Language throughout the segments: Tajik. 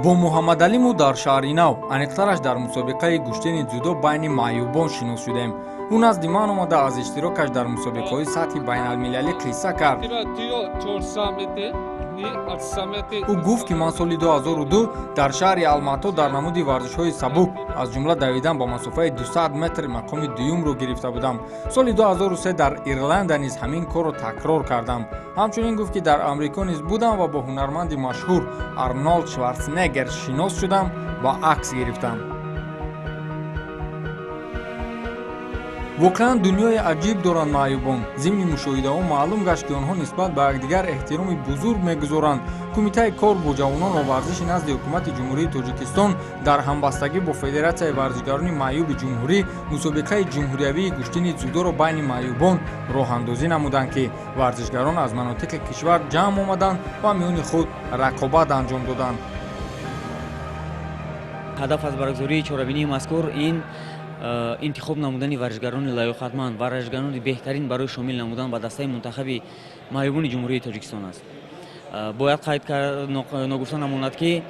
Бо Муҳаммадалӣ мо дар Шаҳри Нав, аниқтараш дар мусобиқаи гӯштини дзюдо байни маъюбон шинос шудем. Ӯ назди ман омада, аз иштирокаш дар мусобиқаҳои сатҳи байналмилалӣ қисса кард. Ӯ гуфт, ки ман соли 2002 дар шаҳри Алмато дар намуди варзишҳои сабук, аз ҷумла давидан ба масофаи 200 метр, мақоми дуюмро гирифта будам. Соли 2003 дар Ирландия низ ҳамин корро такрор кардам. Ҳамчунин гуфт, ки дар Амрико низ будам ва бо ҳунарманди машҳур Арнолд Шварценеггер шинос шудам ва акс гирифтам. Воқеан, дунёи аҷиб доранд маъюбон. Зимни мушоҳидаҳо маълум гашт, ки онҳо нисбат ба якдигар эҳтироми бузург мегузоранд. Кумитаи кор бо ҷавонон ва варзиши назди Ҳукумати Ҷумҳурии Тоҷикистон дар ҳамбастагӣ бо Федератсияи варзишгарони маъюби ҷумҳурӣ мусобиқаи ҷумҳуриявии гӯштини дзюдоро байни маъюбон роҳандозӣ намуданд, ки варзишгарон аз манотиқи кишвар ҷамъ омаданд ва миёни худ рақобат анҷом доданд. Ҳадаф аз баргузории чорабинии мазкур ин интихоб намудани варзишгарони лаёқатманд, варзишгарони беҳтарин барои шомил намудан ба дастаи мунтахаби маъюбони Ҷумҳурии Тоҷикистон аст. Бояд қайд ногуфта намонад, ки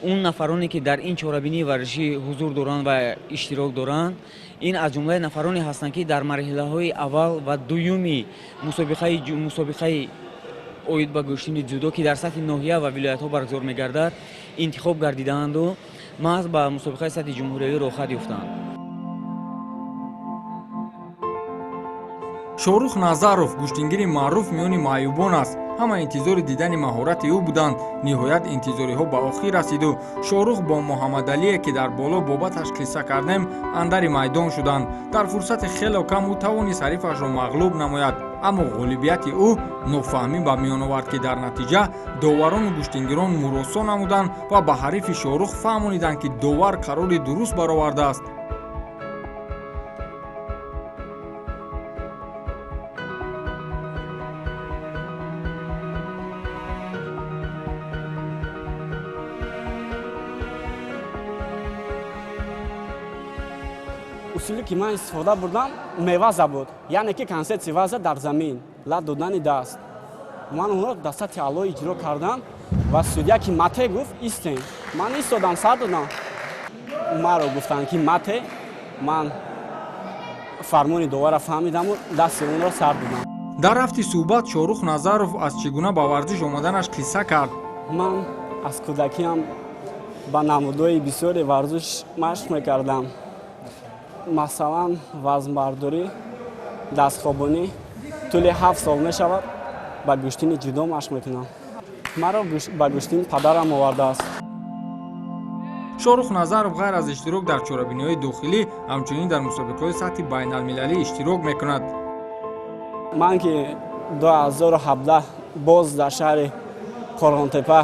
он нафароне, ки дар ин чорабинии варзишӣ ҳузур доранд ва иштирок доранд, ин аз ҷумлаи нафароне ҳастанд, ки дар марҳилаҳои аввал ва дуюми мусобиқаи оид ба гӯштини дзюдо, ки дар сатҳи ноҳия ва вилоятҳо баргузор мегардад, интихоб гардидаанду маҳз ба мусобиқаи сатҳи ҷумҳуриявӣ роҳхат ёфтанд. Шоҳрух Назаров гӯштингири маъруф миёни маъюбон аст. Ҳама интизори дидани маҳорати ӯ буданд. Ниҳоят, интизориҳо ба охир расиду Шоҳрух бо Муҳаммадалие, ки дар боло бобаташ қисса кардем, андари майдон шуданд. Дар фурсати хело кам ӯ тавонист ҳарифашро мағлуб намояд, аммо ғолибияти ӯ нофаҳмӣ ба миён овард, ки дар натиҷа доварону гӯштингирон муросо намуданд ва ба ҳарифи Шоҳрух фаҳмониданд, ки довар қарори дуруст баровардааст. Усуле, ки ман истифода бурдам, меваза буд, яъне ки консепсияи ваза дар замин лат додани даст. Ман онро дар сатҳи аъло иҷро кардам ва судья, ки мате гуфт, истем, ман истодам, сар додам. Маро гуфтанд, ки мате. Ман фармони довара фаҳмидаму дасти онро сар додам. Дар рафти суҳбат Шоҳрух Назаров аз чӣ гуна ба варзиш омаданаш қисса кард. Ман аз кӯдакиам ба намудҳои бисёре варзиш машқ мекардам, масалан, вазнбардорӣ, дастхобонӣ. Тӯли 7 сол мешавад, ба гӯштини ҷудо машқ мекунам. Маро ба гӯштин падарам овардааст. Шоҳрух Назаров ғайр аз иштирок дар чорабиниҳои дохилӣ, ҳамчунин дар мусобиқаҳои сатҳи байналмилалӣ иштирок мекунад. Ман ки 2017 боз дар шаҳри Қорғонтепа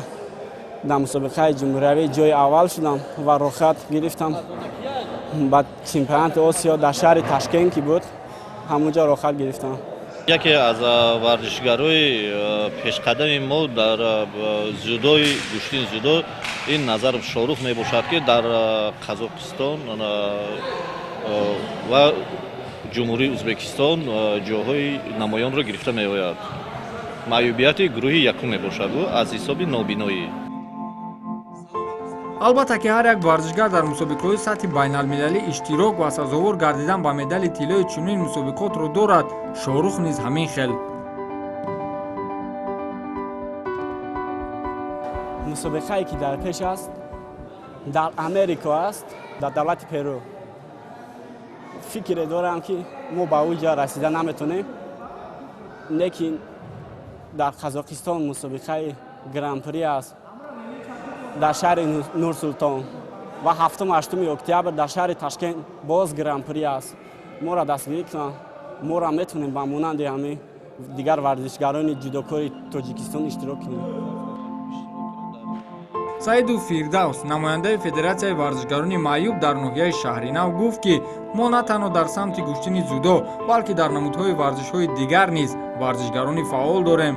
дар мусобиқаи ҷумҳуриявӣ ҷои аввал шудам ва роҳхат гирифтам ба чемпионати Осиё дар шаҳри Ташкент, ки буд, ҳамунҷо роҳхат гирифтам. Яке аз варзишгарои пешқадами мо дар дзюдои гӯштини дзюдо ин Назаров Шоҳрух мебошад, ки дар Қазоқистон ва Ҷумҳурии Ӯзбекистон ҷойҳои намоёнро гирифта меояд. Маъюбияти гурӯҳи якум мебошад ӯ аз ҳисоби нобиноӣ. Албатта, ки ҳар як варзишгар дар мусобиқаҳои сатҳи байналмилалӣ иштирок ва сазовор гардидан ба медали тиллои чунин мусобиқотро дорад. Шоҳрух низ ҳамин хел. Мусобиқае, ки дар пеш аст, дар Америко аст, дар давлати Перу. Фикре дорам, ки мо ба он ҷо расида наметонем, лекин дар Қазоқистон мусобиқаи гран-при аст дар шаҳри Нурсултон ва 7-8 октябр дар шаҳри Ташкент боз гран-при аст. Моро дастгирӣ кунанд, моро метавонем ба монанди ҳамин дигар варзишгарони ҷудокори Тоҷикистон иштирок кунем. Саиду Фирдавс, намояндаи Федератсияи варзишгарони маъюб дар ноҳияи Шаҳринав, гуфт, ки мо на танҳо дар самти гӯштини дзюдо, балки дар намудҳои варзишҳои дигар низ варзишгарони фаъол дорем.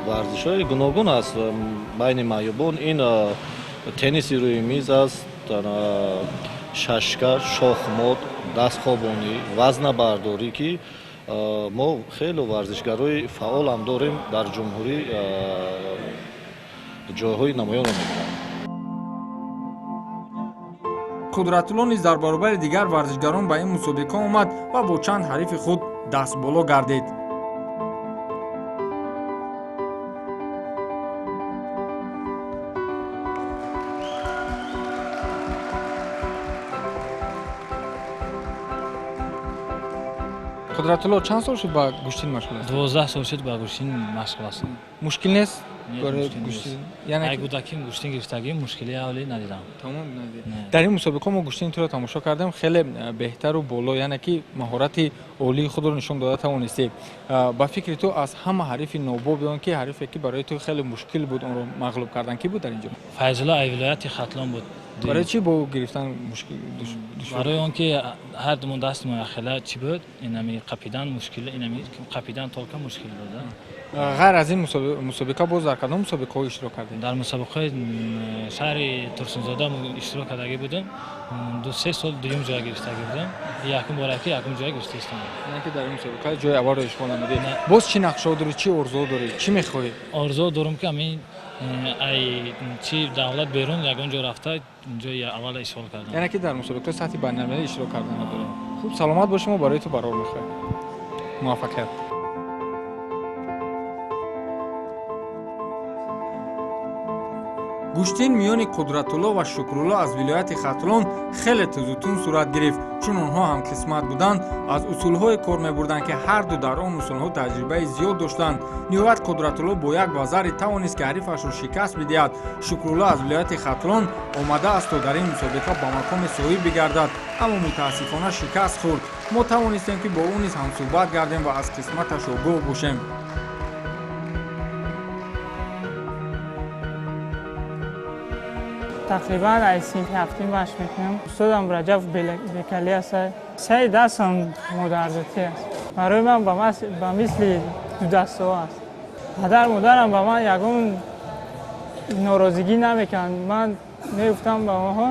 Варзишҳои гуногун аст байни маъюбон: ин тенниси рӯи миз аст, шашка, шохмот, дастхобонӣ, вазнабардорӣ, ки мо хеле варзишгарои фаъолам дорем дар ҷумҳурӣ. ҷойҳои намоёнро мегиранд. Қудратулло низ дар баробари дигар варзишгарон ба ин мусобиқа омад ва бо чанд ҳарифи худ дастболо гардид. Қудратулло, чанд сол шуд ба гӯштин машғул ҳастед? 12 сол шуд ба гӯштин машғул ҳастам. Мушкил нест? Ай кӯдаким гӯштин гирифтагим, мушкили аввалӣ надидам. Тамом надидӣ. Дар ин мусобиқа мо гӯштини туро тамошо кардем, хеле беҳтару боло, яъне ки маҳорати олии худро нишон дода тавонистӣ. Ба фикри ту аз ҳама ҳарифи нобоби он ки ҳарифе ки барои ту хеле мушкил буд онро мағлуб кардан, ки буд дар ин ҷо? Файзулло ай вилояти Хатлон буд. Барои чӣ бо ӯ гирифтан мушкил? Барои он ки ҳар думон дастмон яхела чӣ буд, инами қапидан мушкил, инами қапидан толка мушкил буд. Ғайр аз ин мусобиқа боз дар кадом мусобиқаҳо иштирок кардед? Дар мусобиқаи шаҳри Турсунзода иштирок кардагӣ будем. 2-3 сол дуюм ҷой гирифтагӣ будем. Якум бора ки якум ҷой гирифтаистам. Яъне ки дар ин мусобиқа ҷои аввалро ишғол намудед. Боз чӣ нақшаҳо дорӣ, чӣ орзуҳо дорӣ, чӣ мехоҳӣ? Орзуҳо дорам ки ҳамин ай чӣ давлат берун ягон ҷо рафта ҷои аввал ишғол кардам. Яъне ки дар мусобиқаи сатҳи байналмилалӣ иштирок кардан дорӣ. Хуб, саломат бошӣ, мо барои ту барор мехоҳем. Муваффақият. Гӯштин миёни Қудратулло ва Шукрулло аз вилояти Хатлон хеле тузутун сурат гирифт, чун онҳо ҳамқисмат буданд, аз усулҳое кор мебурданд, ки ҳарду дар он усулҳо таҷрибаи зиёд доштанд. Ниҳоят Қудратулло бо як вазари тавонист, ки ҳарифашро шикаст бидиҳад. Шукрулло аз вилояти Хатлон омадааст, то дар ин мусобиқа ба мақоми соҳиб бигардад, аммо мутаассифона шикаст хӯрд. Мо тавонистем, ки бо ӯ низ ҳамсӯҳбат гардем ва аз қисматаш огоҳ бошем. Тақрибан аз синфи ҳафтум машқ мекунам. Устодам Раҷаб Бекалӣ аст. Саи дастам модарзотӣ аст. Барои ман ба мисли дудастҳо аст. Падар модарам ба ман ягон норозигӣ намекунанд. Ман мегуфтам ба онҳо,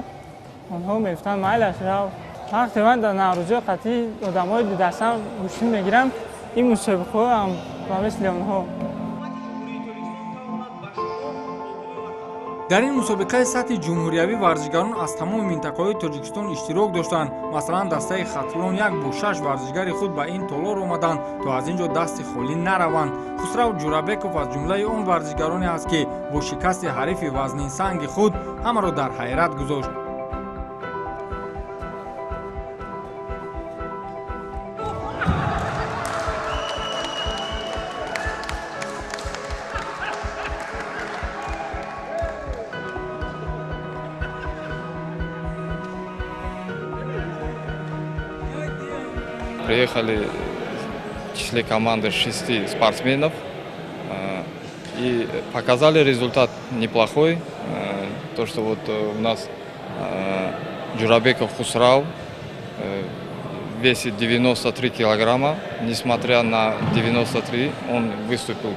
онҳо мегуфтанд майлаш рав. Вақте ман дар наврӯзҳо қатъи одамҳои дудастам гӯштин мегирам, ин мусобиқаҳоам ба мисли онҳо. Дар ин мусобиқаи сатҳи ҷумҳуриявӣ варзишгарон аз тамоми минтақаҳои Тоҷикистон иштирок доштанд. Масалан, дастаи Хатлон як бо 6 варзишгари худ ба ин толор омаданд, то аз ин ҷо дасти холӣ нараванд. Хусрав Ҷурабеков аз ҷумлаи он варзишгароне аст, ки бо шикасти ҳарифи вазнинсанги худ ҳамаро дар ҳайрат гузошт. Приехали в числе команды 6 спортсменов и показали результат неплохой. То, что вот у нас Джурабеков Хусрав весит 93 килограмма. Несмотря на 93, он выступил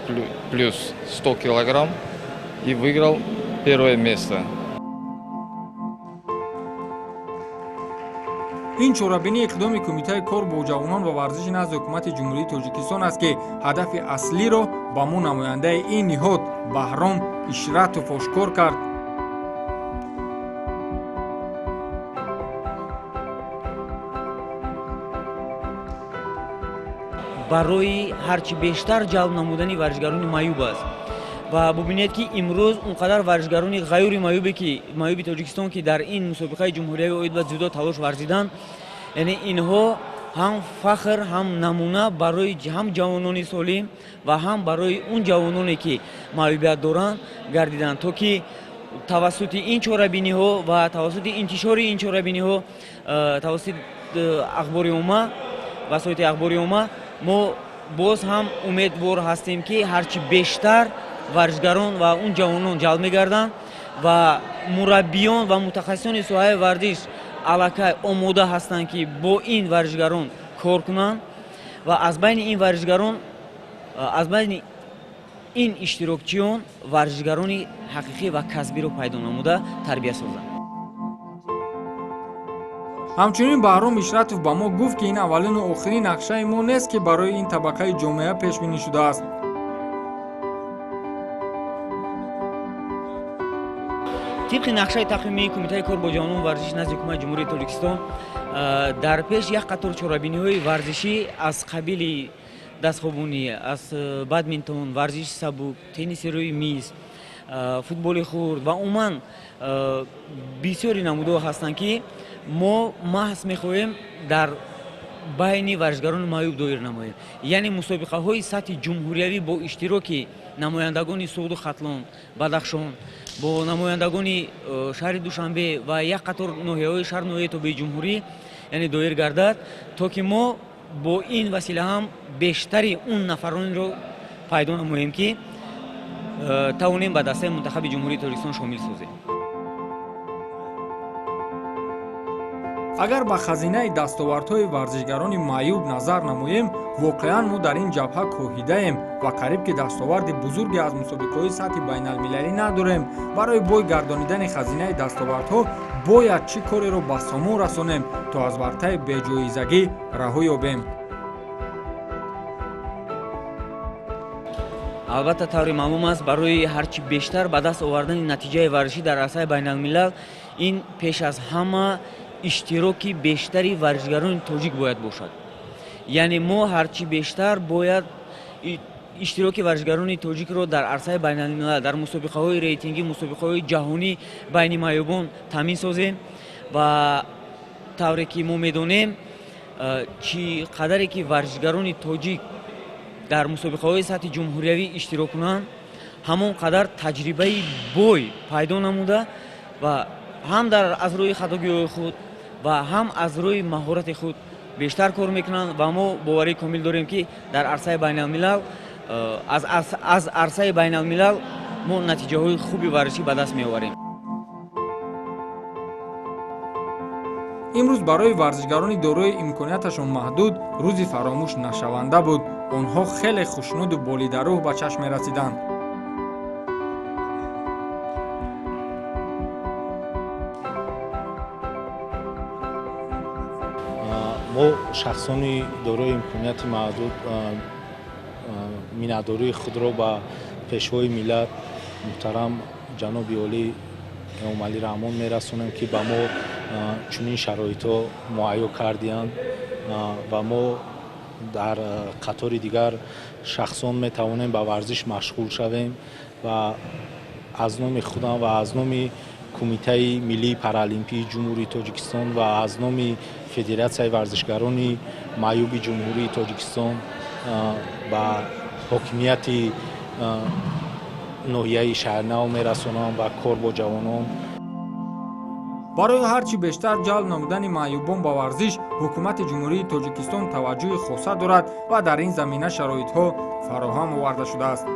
плюс 100 килограмм и выиграл первое место. Ин чорабинии иқдоми Кумитаи кор бо ҷавонон ва варзиши назди Ҳукумати Ҷумҳурии Тоҷикистон аст, ки ҳадафи аслиро ба мо намояндаи ин ниҳод Баҳром Ишратов ошкор кард. Барои ҳарчи бештар ҷалб намудани варзишгарони маъюб аст ва бубинед, ки имрӯз он қадар варзишгарони ғайри маъюбе, ки маъюби Тоҷикистон, ки дар ин мусобиқаи ҷумҳуриявӣ оид ба дзюдо талош варзиданд, яъне инҳо ҳам фахр, ҳам намуна барои ҳам ҷавонони солим ва ҳам барои он ҷавононе, ки маъюбият доранд, гардиданд, то ки тавассути ин чорабиниҳо ва тавассути интишори ин чорабиниҳо, тавассути ахбори омма, васоити ахбори омма мо боз ҳам умедвор ҳастем, ки ҳарчи бештар варзишгарон ва он ҷавонон ҷалб мегарданд ва мураббиён ва мутахассисони соҳаи варзиш аллакай омода ҳастанд, ки бо ин варзишгарон кор кунанд ва аз байни ин варзишгарон, аз байни ин иштирокчиён варзишгарони ҳақиқӣ ва касбиро пайдо намуда тарбия созанд. Ҳамчунин Баҳром Ишратов ба мо гуфт, ки ин аввалину охирин нақшаи мо нест, ки барои ин табақаи ҷомеа пешбинӣ шудааст. Тибқи нақшаи тақвимии Кумитаи кор бо ҷавонон варзиш назди Ҳукумати Ҷумҳурии Тоҷикистон дар пеш як қатор чорабиниҳои варзишӣ аз қабили дастхобунӣ, аз бадминтон, варзиши сабук, тенниси рӯи миз, футболи хурд ва умуман бисёри намудҳо ҳастанд, ки мо маҳз мехоҳем дар байни варзишгарони маъюб доир намоем. Яъне мусобиқаҳои сатҳи ҷумҳуриявӣ бо иштироки намояндагони Суғду Хатлон, Бадахшон, бо намояндагони шаҳри Душанбе ва як қатор ноҳияҳои шаҳр ноҳияи тобеи ҷумҳурӣ, яъне доир гардад, то ки мо бо ин васила ҳам бештари он нафаронро пайдо намоем, ки тавонем ба дастаи мунтахаби Ҷумҳурии Тоҷикистон шомил созем. Агар ба хазинаи дастовардҳои варзишгарони маъюб назар намоем, воқеан мо дар ин ҷабҳа коҳидаем ва қариб ки дастоварди бузурге аз мусобиқаҳои сатҳи байналмилалӣ надорем. Барои бой гардонидани хазинаи дастовардҳо бояд чӣ кореро ба сомон расонем, то аз вартаи беҷоизагӣ раҳо ёбем? Албатта, тавре маълум аст, барои ҳарчи бештар ба даст овардани натиҷаи варзишӣ дар арсаи байналмилал ин пеш аз ҳама иштироки бештари варзишгарони тоҷик бояд бошад. Яъне мо ҳарчи бештар бояд иштироки варзишгарони тоҷикро дар арсаи байналмилал, дар мусобиқаҳои рейтингӣ, мусобиқаҳои ҷаҳонӣ байни маъюбон таъмин созем. Ва тавре ки мо медонем, чӣ қадаре ки варзишгарони тоҷик дар мусобиқаҳои сатҳи ҷумҳуриявӣ иштирок кунанд, ҳамон қадар таҷрибаи бой пайдо намуда ва ҳам дар аз рӯи хатогиҳои худ ва ҳам аз рӯи маҳорати худ бештар кор мекунанд. Ва мо боварии комил дорем, ки дар арсаи байналмилал аз арсаи байналмилал мо натиҷаҳои хуби варзишӣ ба даст меоварем. Имрӯз барои варзишгарони дорои имконияташон маҳдуд рӯзи фаромӯш нашаванда буд. Онҳо хеле хушнуду болидарӯҳ ба чашм мерасиданд. Мо шахсони дорои имконияти маҳдуд миннатдории худро ба пешвои миллат муҳтарам ҷаноби олӣ Эмомалӣ Раҳмон мерасонем, ки ба мо чунин шароитҳо муҳайё кардиянд ва мо дар қатори дигар шахсон метавонем ба варзиш машғул шавем. Ва аз номи худам ва аз номи Кумитаи миллии паралимпии Ҷумҳурии Тоҷикистон ва аз номи Федератсияи варзишгарони маъюби Ҷумҳурии Тоҷикистон ба ҳокимияти ноҳияи Шаҳрнав мерасонам ва кор бо ҷавонон. Барои ҳарчи бештар ҷалб намудани маъюбон ба варзиш ҳукумати Ҷумҳурии Тоҷикистон таваҷҷӯҳи хоса дорад ва дар ин замина шароитҳо фароҳам оварда шудааст.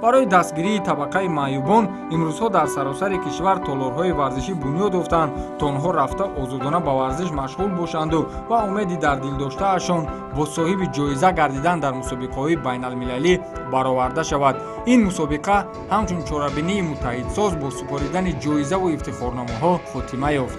Барои дастгирии табақаи маъюбон имрӯзҳо дар саросари кишвар толорҳои варзишӣ бунёд ёфтанд, то онҳо рафта озодона ба варзиш машғул бошанду ва умеди дар дил доштаашон бо соҳиби ҷоиза гардидан дар мусобиқаҳои байналмилалӣ бароварда шавад. Ин мусобиқа ҳамчун чорабинии муттаҳидсоз бо супоридани ҷоизаву ифтихорномаҳо хотима ёфт.